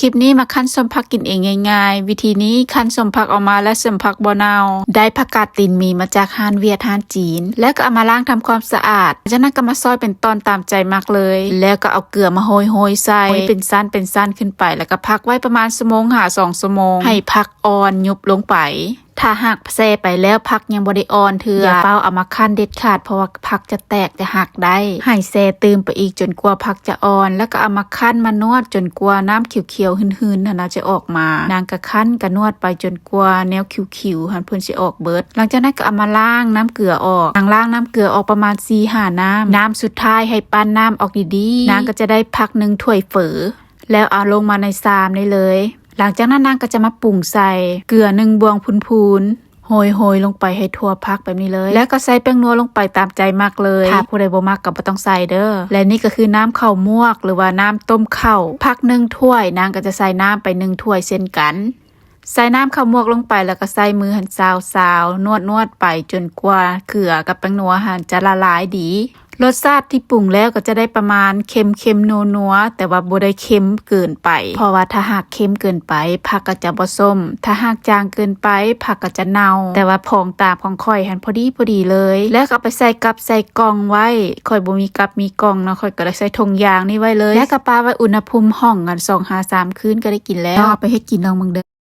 ຄລິບນີ້ມາຄັ້ນສົ້ມຜັກກິນເອງງ່າຍໆ. ວິທີນີ້ຄັ້ນສົ້ມຜັກອອກມາ ແລະ ສົ້ມຜັກບໍ່ເນົ່າ. ໄດ້ຜັກກາດຕີນໝີມາຈາກຮ້ານຫວຽດ ຮ້ານຈີນ ແລ້ວກໍເອົາມາລ້າງທຳຄວາມສະອາດ. ຈາກນັ້ນກໍມາຊອຍເປັນຕອນຕາມໃຈມັກເລີຍ ແລ້ວກໍເອົາເກືອມາໂຮຍໆໃສ່ ໂຮຍເປັນຊັ້ນເປັນຊັ້ນຂຶ້ນໄປ ແລ້ວກໍພັກໄວ້ປະມານຊົ່ວໂມງຫາສອງຊົ່ວໂມງ ໃຫ້ຜັກອ່ອນຍຸບລົງໄປ. ຖ້າຫາກແຊ່ໄປແລ້ວຜັກຍັງບໍ່ໄດ້ອ່ອນເທື່ອ ຢ່າຟ້າວເອົາມາຄັ້ນເດັດຂາດ ເພາະວ່າຜັກຈະແຕກຈະຫັກໄດ້. ໃຫ້ແຊ່ຕື່ມໄປອີກຈົນກວ່າຜັກຈະອ່ອນ ແລ້ວກໍເອົາມາຄັ້ນມານວດຈົນກວ່ານ້ຳຂຽວໆຫືນໆຫັ້ນນະຈະອອກມາ. ນາງກໍຄັ້ນກໍນວດໄປຈົນກວ່າແນວຂິວໆຫັ້ນເພິ່ນຊິອອກເບິດ. ຫຼັງຈາກນັ້ນກໍເອົາມາລ້າງນ້ຳເກືອອອກ. ນາງລ້າງນ້ຳເກືອອອກປະມານສີ່ຫ້ານ້ຳ. ນ້ຳສຸດທ້າຍໃຫ້ປັ້ນນ້ຳອອກດີໆ. ນາງກໍຈະໄດ້ຜັກໜຶ່ງຖ້ວຍເຝີ ແລ້ວເອົາລົງມາໃນຊາມນີ້ເລີຍ. ຫຼັງຈາກນັ້ນນາງກໍຈະມາປຸງໃສ່ເກືອໜຶ່ງບ່ວງພູນໆ ໂຮຍໆລົງໄປໃຫ້ທົ່ວຜັກແບບນີ້ເລີຍ ແລ້ວກໍໃສ່ແປ້ງນົວລົງໄປຕາມໃຈມັກເລີຍ. ຖ້າຜູ້ໃດບໍ່ມັກກໍບໍ່ຕ້ອງໃສ່ເດີ້. ແລະນີ້ກໍຄືນ້ຳເຂົ້າໝວກ ຫຼືວ່ານ້ຳຕົ້ມເຂົ້າ. ຜັກໜຶ່ງຖ້ວຍ ນາງກໍຈະໃສ່ນ້ຳໄປໜຶ່ງຖ້ວຍເຊັ່ນກັນ. ໃສ່ນ້ຳເຂົ້າໝວກລົງໄປ ແລ້ວກໍໃຊ້ມືຫັ້ນຊາວໆ ນວດໆໄປຈົນກວ່າເກືອກັບແປ້ງນົວຫັ້ນຈະລະລາຍດີ. ລົດຊາດທີ່ປຸງແລ້ວກໍຈະໄດ້ປະມານເຄັມໆນົວໆ ແຕ່ວ່າບໍ່ໄດ້ເຄັມເກີນໄປ ເພາະວ່າຖ້າຫາກເຄັມເກີນໄປ ຜັກກໍຈະບໍ່ສົ້ມ. ຖ້າຫາກຈາງເກີນໄປ ຜັກກໍຈະເນົ່າ. ແຕ່ວ່າພອງຕາມຂອງຂ້ອຍຫັ້ນພໍດີໆເລີຍ ແລ້ວກໍເອົາໄປໃສ່ກັບໃສ່ກ່ອງໄວ້. ຂ້ອຍບໍ່ມີກັບມີກ່ອງເນາະ ຂ້ອຍກໍເລີຍໃສ່ຖົງຢາງນີ້ໄວ້ເລີຍ ແລ້ວກໍປະໄວ້ອຸນຫະພູມຫ້ອງຫັ້ນສອງຫາສາມຄືນກໍໄດ້ກິນແລ້ວ. ລອງເອົາໄປເຮັດກິນລອງເບິ່ງເດີ້.